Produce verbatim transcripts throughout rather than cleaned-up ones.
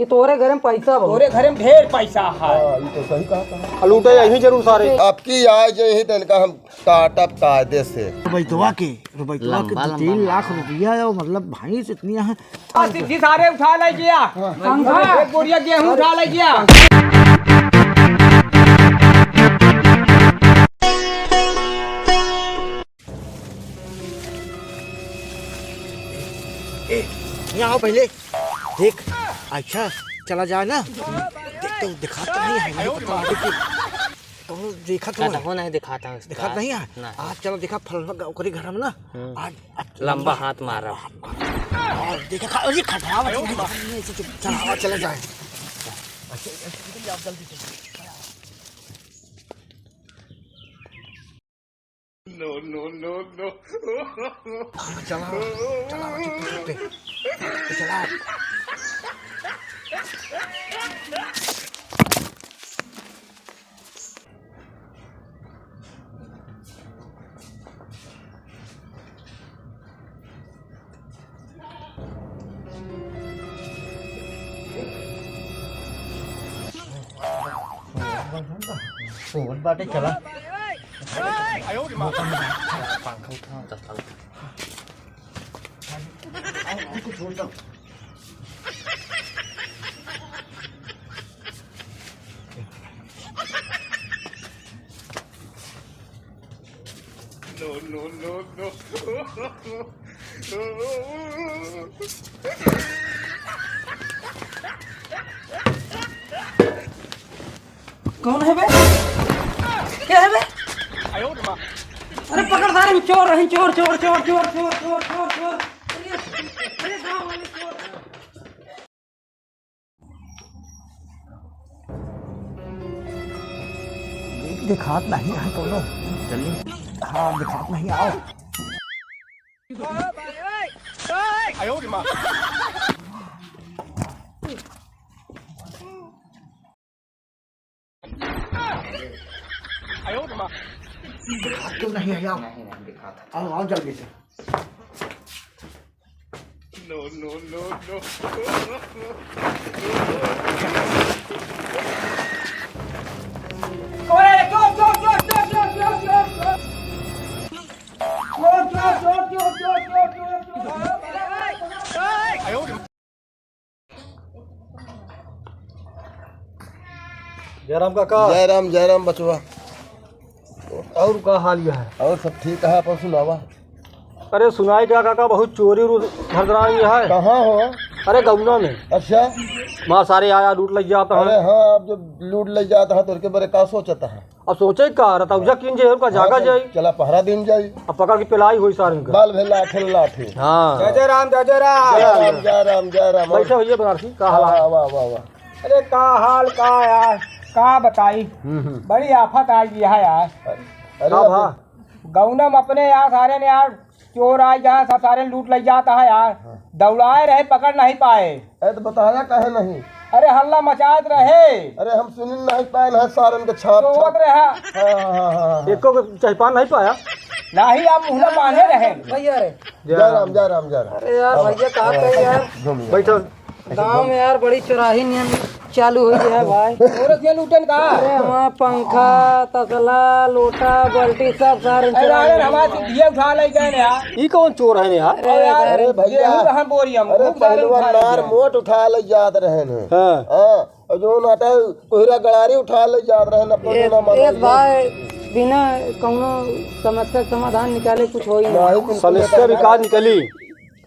ये तोरे घरे में पैसा बा। तोरे घरे में ढेर पैसा है। हाँ, ये तो सही कहा था। आ, लूटे यहीं जरूर सारे। आपकी आय जे ही तो इनका हम काटब कायदे से। रुबैतवा के, रुबैतवा के लंबा, दो तीन लंबा। लाख रुपया है, वो मतलब भैंस इतनी है। आ, सिद्धि सारे उठा ले गया। हाँ। एक बोरिया गेहूं उठा ले गया। ए, यहाँ आओ पहले। देख, अच्छा, चला जाए ना। देख, तो दिखात नहीं है, नहीं पता लगे कि कौनो देखत हो। कतहु नहीं दिखाता है उसका। दिखात नहीं है? नहीं। आज चला देखा फलना ग-, ओकरे घर में ना। हम्म। आज, आज लंबा हाथ मारा। और देखा, खा-, अरे खटरा बच गई। चला, चला जाए। अच्छा, अच्छा, जल्दी, जल्दी, जल्दी। No, no, no, no। चला, चला, चुप, चुप, चुप, चला। फोन बाटे, चला। पंखा उठा, चप्पल उठा। No, no, no, no। कौन है बे? क्या है बे? अरे पकड़ सारे, चोर है, चोर, चोर, चोर। अरे, अरे गाँव वाले चोर। देख, दिखात नहीं है कोनो। चलिए। हाँ, दिखात नहीं, आओ। दिखात क्यों नहीं है, आओ। नहीं, नहीं दिखात। आओ, आओ जल्दी से। No, no, no, no। ओए, चोर, चोर, चोर। चोर, चोर, चोर। जय राम काका। जय राम, जय राम बचवा। और का हाल यह है? और सब ठीक है, अपन सुनावा। अरे सुनाई का काका, बहुत चोरी उरी भरदराई है। कहाँ हो? अरे गौना में। अच्छा। वहाँ सारे आया लूट लइ जाता है। अरे हाँ, अब जब लूट लइ जाता है तो उनके बारे का सोचता है? अब सोचे का, रतौजा कीन जाई, उनका जागा हाँ, जाई। चला पहरा दिन जाई। अब पकड़ के पिलाई होई सारन का। बाल भे लाठे लाठे। हाँ। जय जय राम, जय जय राम। जय राम, जय राम, जय राम। बैठा भैया बनारसी, का हाल है? वाह, वाह, वाह, वाह। अरे का हाल का यार, का बताई? हम्म, हम्म। बड़ी आफत आई है यार। अरे का अब भा? गौना में अपने यार सारे ने यार चोर आइ गया, सब सारे लूट लइ जाता है यार। हाँ। दौड़ाए रहे, पकड़ नहीं पाए। अरे तो बताया काहे नहीं? अरे हल्ला मचात रहे। अरे हम सुनिन नहीं पाए ना सारन के छाप, सोवत छाप। रहा। हाँ, हाँ, हाँ, हाँ। एको के चहपान नहीं पाया? नहीं, आप मुँह बांधे रहे। भैया रे। जय राम, जय राम, जय राम। अरे यार, हाँ, भैया कहाँ हाँ, पे यार? घूम ले। बैठो। गाँव में यार बड़ी चोराही नियम चालू होइ गया है भाई। औरत ये लूटन का? अरे हमार पंखा, तसला, लोटा, बाल्टी सब सारे अरे चोराही। अरे हमार सिद्धिया उठा लइ गए यार। ई कौन चोर है यार? अरे यार, अरे भैया। गेहूं कहाँ बोरी हम? अरे गेहूं सारे पहलवान उठा लइ नार गए। मोट उठा लइ जात रहे हैं। हाँ। हाँ, और जो नाटा कोहरा गड़ारी उठा लइ जात रहे हैं, अपने ए, ना मानो ए ये। भाई, बिना कौनो समस्या के समाधान निकाले कुछ होई ना। नहीं, बिल्कुल समस्या भी का निकली?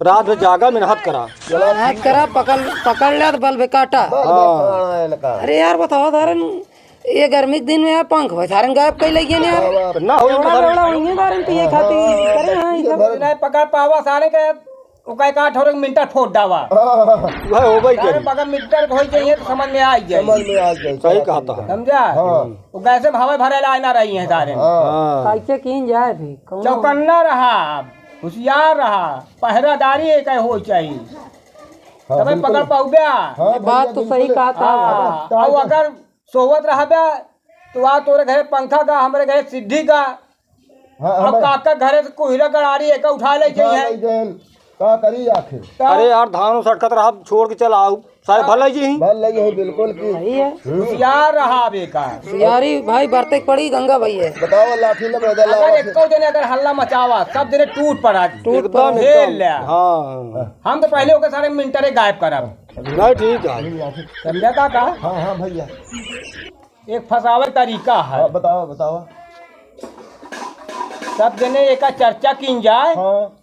रात भर जागा, मेहनत करा। मेहनत करा, पकड़, पकड़ ले तो बल भी काटा। बल भी हाँ। काटा है इनका। अरे यार, बताओ सारन, ये गर्मी के दिन में यार पंख भाई सारन गायब कइ लइ गए यार। बाबा। ना हो, केवड़ा मतलब बेवड़ा होइए सारन पिए खातिर। हाँ, करे हाँ, ये सब। नहीं पकड़ पावा सारे के, ओका एक आठ और एक मिनटा फोड़ डावा। हाँ। वह हो भाई सारे करी। पकड़ मिनटा होइ जाइए तो समझ में आ ही जाए। समझ में आ जाए। सही कहा था। समझा? हाँ। वो कैसे भावे भरे ला ना रही है सारे। हाँ। कैसे कीन जाए भी? कौनो चौकन्ना रहा। होशियार रहा, पहरादारी एक होइ चाहिए। हाँ, तबे बिल्कुल। पकड़ पाउब्या। हाँ, ये बात भैया, तो सही बिल्कुल। कहा था। हाँ, अरे, और अगर सोवत रहब्या, तो आ तोरे घरे पंखा का, हमरे घरे सिद्धि का, हाँ, और हमरे काका घरे से कोहिरा गड़ारी एक उठा ले उठा जाइए। ले जाइए। का करी आखिर? अरे यार, धान सटकत रहा, छोड़ के चल आओ। सारे भल लगी ही। भल लगी ही, बिल्कुल की। सही है। हम्म। होशियार रहा बेकार। होशियारी भाई बरते के पड़ी, गंगा भाई है। बताओ, लाठी ले, मैदान अगर लावा। एको जने अगर हल्ला मचावा, सब जने टूट पड़ा। टूट एकदम, पड़ा। एकदम। ले। हाँ। हम तो पहले ओके सारे मिनटरे गायब करब। नहीं, ठीक है। समझा काका? हाँ, हाँ भैया। एक फंसावे तरीका है। हाँ, बताओ, बताओ। सब जने एका चर्चा कीन जाए। हाँ।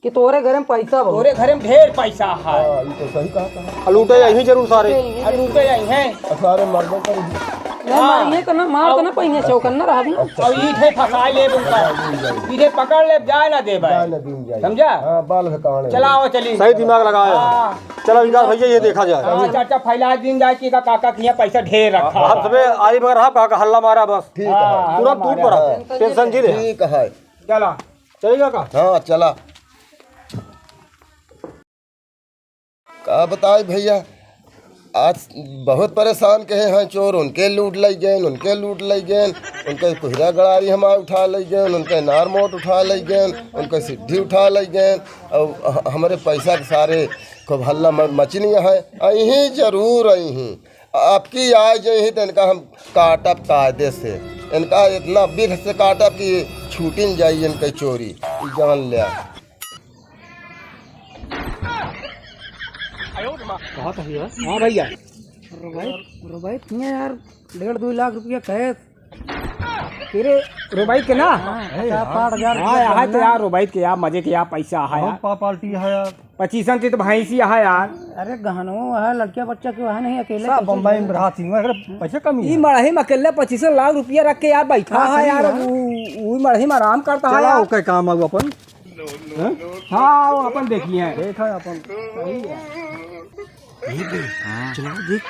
कि तोरे घरे में पैसा बहुत। तोरे घरे में ढेर पैसा है। हाँ, ये तो सही कहा था। आ लूटे यहीं जरूर सारे। आ लूटे यहीं हैं। आ सारे मर्दों पर ही। नहीं, हाँ। मारिए तो ना, मार तो ना पहिए, चौकन्ना रहा भी। अच्छा। अब ईंट है, फंसा ले उनका। हाँ, ईंट है। ईंट है, पकड़ ले, जाए ना दे भाई। जाए ना दीन जाए। समझा? हाँ, बाल हकाने। चलाओ, चलिए। सही दिमाग लगाया। हाँ। चलो, विकास भैया, ये देखा जाए। हाँ, चाचा फैला दीन जाए कि का काका के यहाँ पैसा ढेर रखा हम है। सबे आई मगर हाँ, काका हल्ला मारा बस। ठीक है। हाँ, तुरंत हल्ला टूट मारा। पड़ा। हाँ। टेंशन जी ले। ठीक है। चला। चलेगा का? हाँ, चला। का बताई भैया, आज बहुत परेशान कहे हैं चोर, उनके लूट लइ गए, उनके लूट लइ गए, उनके कुहरा गड़ारी हमार उठा लइ गए, उनके नार मोट उठा लइ गए, उनके सिद्धि उठा लइ गए, और ह-, हमरे पैसा के सारे खूब हल्ला म-, मचनी है। अहीं जरूर अहीं, अबकी आइ जइहीं त इनका हम काटब कायदे से, इनका इतना बिध से काटब कि छूटिन जाई इनके चोरी, ई जान ल्या। कहा था भैया? हाँ भैया। रुबाई, रुबाई किया यार, डेढ़ दो लाख रुपया कहे। तेरे रुबाई के ना? हाँ, पचास साठ हजार हाँ, रुपया यार, है तो ना? यार, रुबाई के यार, मजे के यार, पैसा है बहुत यार। पा-, पार्टी है यार। पच्चीसन से तो भैंसी है यार। अरे गहनो है, लड़किया बच्चा के वहाँ नहीं, अकेले सब कैसे बम्बई में जिएगा? रहा थी, मगर पैसा कमी ई है। मड़ही में अकेले पच्चीसन लाख रुपया रख के यार बैठा हाँ, है सही यार, है। ऊ, ऊ मड़ही में आराम करता है चला, यार। ओके काम आऊ अपन। हैं? हाँ, वो अपन देखिए। देखा अपन। सही है। ये देख, हाँ। चलो देख,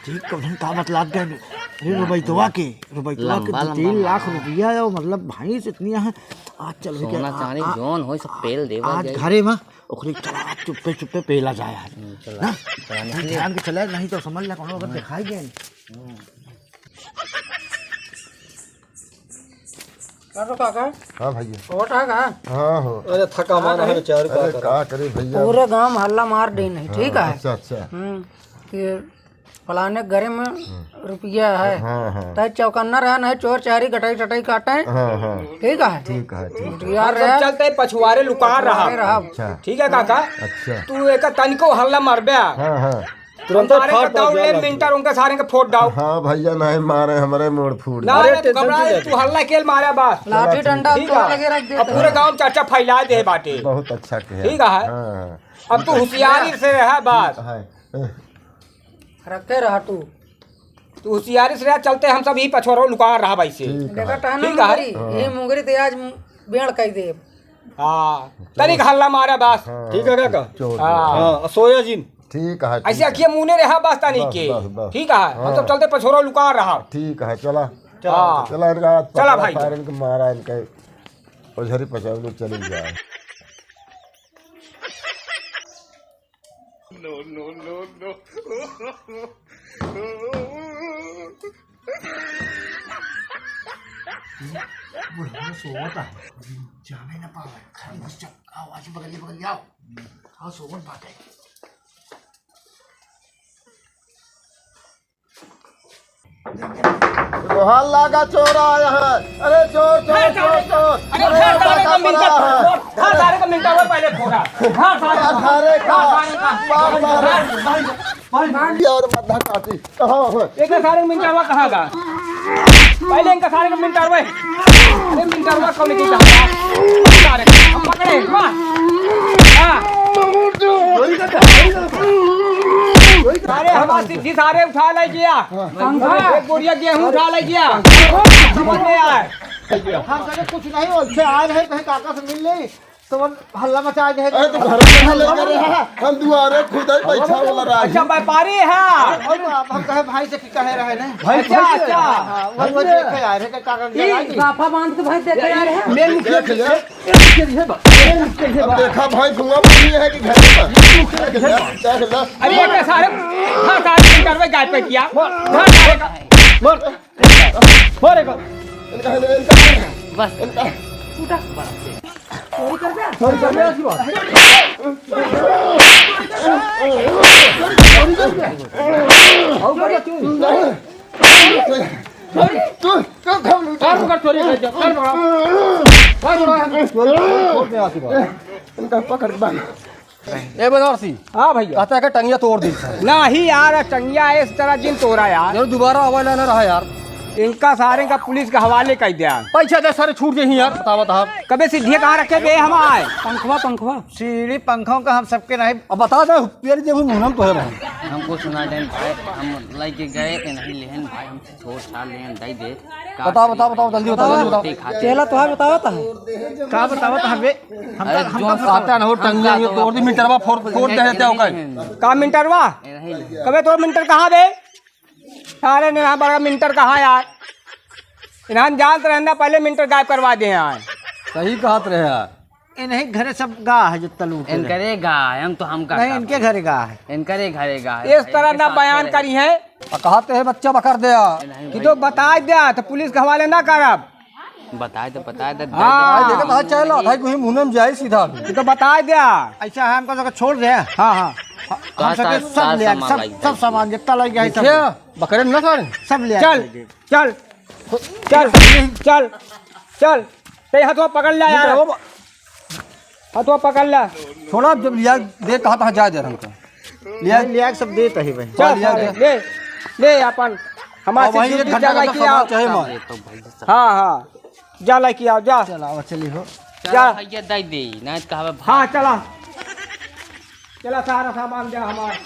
देख कौन का बतलात गए। अरे रुबैतवा के, रुबैतवा के लंबा, दो लंबा तीन लाख बा। रुपया है, मतलब भैंस इतनी है। आज चल के सोना आ, चांदी आ, जौन होई सब पेल देवा आज जाई। घरे में ओकरे चला चुप्पे चुप्पे पेला जाए आज। हम्म, चला, ना? चला निकले। ध्यान के चले, नहीं तो समझ ले कोनो अगर दिखाई गए। हम्म। का तो काका? हाँ भैया। वोट है का? हाँ हो। अरे थका माना है अरे, बेचारू, का अरे करे? का करे भैया? पूरे गांव में हल्ला मार दे नहीं, हाँ, ठीक है? अच्छा, अच्छा। हम्म, कि फलाने के घरे में हम्म। रुपया है। हाँ, हाँ। तै चौकन्ना रहा, नहीं चोर चारी गटाई टटाई काटे। हाँ, हाँ। ठीक है? ठीक है, ठीक है। यार हम सब रहे। चलते पछुआरे लुका रहा। पछुआरे रहा। अच्छा। ठीक है काका? अच्छा। तू एक तनिको हल्ला मारबे। हाँ, हाँ। तुरंत सारे फाड़ का दौड़ ले, मिनटर उनके सारे के फोड़ डाओ। हाँ भैया, नहीं मारे, हमरे मूड़ फूट ना, गया। ना, अरे तू टेंशन घबरा, नहीं तू हल्ला केल मारा बस। लाठी डंडा ठीक तोड़ है। लगे रख देते अब पूरे हैं। गांव में चर्चा फैला दे बाटे। बहुत अच्छा किया। ठीक है। हाँ, हाँ। अब तू होशियारी से रहा बस। ठीक है। रखे रहा तू। तू होशियारी से रहा, चलते हम सब ही पछोरो लुका रहा भाई से। ठीक है। देखा टहना ठीक है। मुंगरी, हाँ। ये मुंगरी ते आज बेड़ कई देब। हाँ, तनिक हल्ला मारा बस। हाँ, ठीक है काका? चोर, हाँ। चोर। हाँ, सोया जिन। ठीक है, ऐसे ठीक है। अखिया मुने रहा बस तनी बस, के। बस, बस। ठीक है, हम हाँ। सब चलते पछोरो लुका रहा। ठीक है, चला। हाँ। चला, इनका हाथ चला पकड़ा, भाई। सारे इनके मारा, इनके ओझरी पचास लोग चले जाए। No, no, no, no। बुढ़वा सोवत है, जाने न पावे। घर में घुस जा। आओ, आज बगलिया, बगलिया आओ। आओ, सोवत बाटे। मोहल्ला का चोर आया है। अरे चोर, चोर, अरे चोर, चोर। अरे अरे धर सारे का काका मिनटा, बड़ा है। धर सारे का मिनटा, वो पहले फोड़ा। धर सारे का। अरे का। धर सारे का। मार, मार। भाई, भाई, भाई। ये और मत धर काटी। हाँ, हाँ। एक सारे का मिनटा हुआ कहाँ का? पहले इनका सारे का मिनटा हुआ। अरे मिनटा हुआ कौन की कहाँ का? सारे का। अब पकड़े, वाह। हाँ। अरे हमार सिद्धि सारे उठा ले गया। हाँ। एक बोरिया गेहूं उठा ले गया। समझ में आए। हम सके कुछ नहीं, उनसे आए रहे, कहीं काका से मिल ले, तो वो हल्ला मचा दे। अरे, तू घर में ना लेकर रहा, हम दुआरे खुद ही बैठा वाला रहा। अच्छा, व्यापारी है। और आप, हम कहे भाई से कि कहे रहे ना। भाई, अच्छा, भाई से। अच्छा। हाँ, वो, वो देखे आ रहे, काका की जगह की। साफा बांध के भाई देखे आ रहे हैं। देख ले। अब देखा भाई, धुआं पानी है कि घर में? देख ले। अरे, एक सारे, हाँ, सारे मिनट में गायब कर दिया। मार, मार, मार। मार एक। इनका, इनका, बस। इनका। टूटा। चोरी कर दे। चोरी कर दे, ऐसी बात। चोरी कर दे। और कर दे, चोरी। चोरी। तू, तू, तू, कर पकड़, चोरी कर दे, कर पकड़। कर पकड़। चोरी, चोरी, चोरी, ऐसी बात। इनका पकड़ के बांध। ए बनारसी, हाँ भैया। कहता है कि टंगिया तोड़ दी सर। नहीं यार, टंगिया इस तरह जिन तोड़ा यार। यार दोबारा आवे ना रहा यार। इनका सारे का पुलिस के हवाले कर दिया। पैसा दे सारे, छूट जाही यार, बतावा तो। कबे सिद्धिया कहाँ रखे बे हम आए? पंखवा, पंखवा। सीढ़ी पंखों का हम सबके नहीं। अब बता दे, तेरी जेब में मुनम तो है भाई। हमको सुना देन भाई, हम लेके गए कि नहीं लेहन भाई, हम छोड़ छाड़ लेहन, दई दे। बताओ, बताओ, बताओ, जल्दी बताओ, जल्दी बताओ। रोटी खाते। चेला तोहार बतावत है। का बतावत है बे? हमका, अरे, हमका जोन बताओ। आता है ना, वो टंगिया ये तोड़ दी, मीटरवा फोड़, फोड़ दे देते हो कहीं। का मीटरवा? ए, नहीं। कबे तोर मीटर कहाँ बे? सारे ने यहाँ बड़ा मीटर कहाँ यार? इन्हान जानत रहन ना, पहले मीटर गायब करवा दे यार। सही कहत रहे यार। इन्हीं घरे सब गा है जितना लूट रहे। इनकरे गा है, हम तो हमका नहीं, का इनके घरे गा है। इनकरे घरे गा है इस भाई, तरह इनके ना साथ बयान में रहे। करी है। आ, कहते हैं बच्चा बकर दे यार। नहीं कि भाई। तो बताए दे, तो पुलिस के हवाले ना करब। बताए तो बताए दे, हाँ। दे दे। भाई, देखा था, चलो, भाई, कोई मुंह में जाए सीधा। ये तो बताए दे। ऐसा है, हमको जगह छोड़ दे। हाँ, हाँ। हम का सबके साथ सब ले आए, सामान सब, लाइक सब जाए। सामान जितना लाइक है, सब देखिए, ले। बकरे न खाने। सब ले आए। चल, चल, चल, चल, चल। ते हथवा पकड़ ले यार। ये तो हथवा पकड़ ले। छोड़ा, जब लिया दे, कहा था, जा दे हमको। लिया। नहीं, लिया के सब देत है भाई। चल, लिया सारे, दे। ले, ले अपन। हमारे अब वही से एक घंटा चला का के आओ। सामान चाहिए मार। ये तो भाई साहब। हाँ, हाँ। जा लेके आओ, जा। चला, अब चली हो। जा। चला भैया, दे दे, ना तो कहबे हाँ, भाग। चला। चला, सारा सामान दे हमार।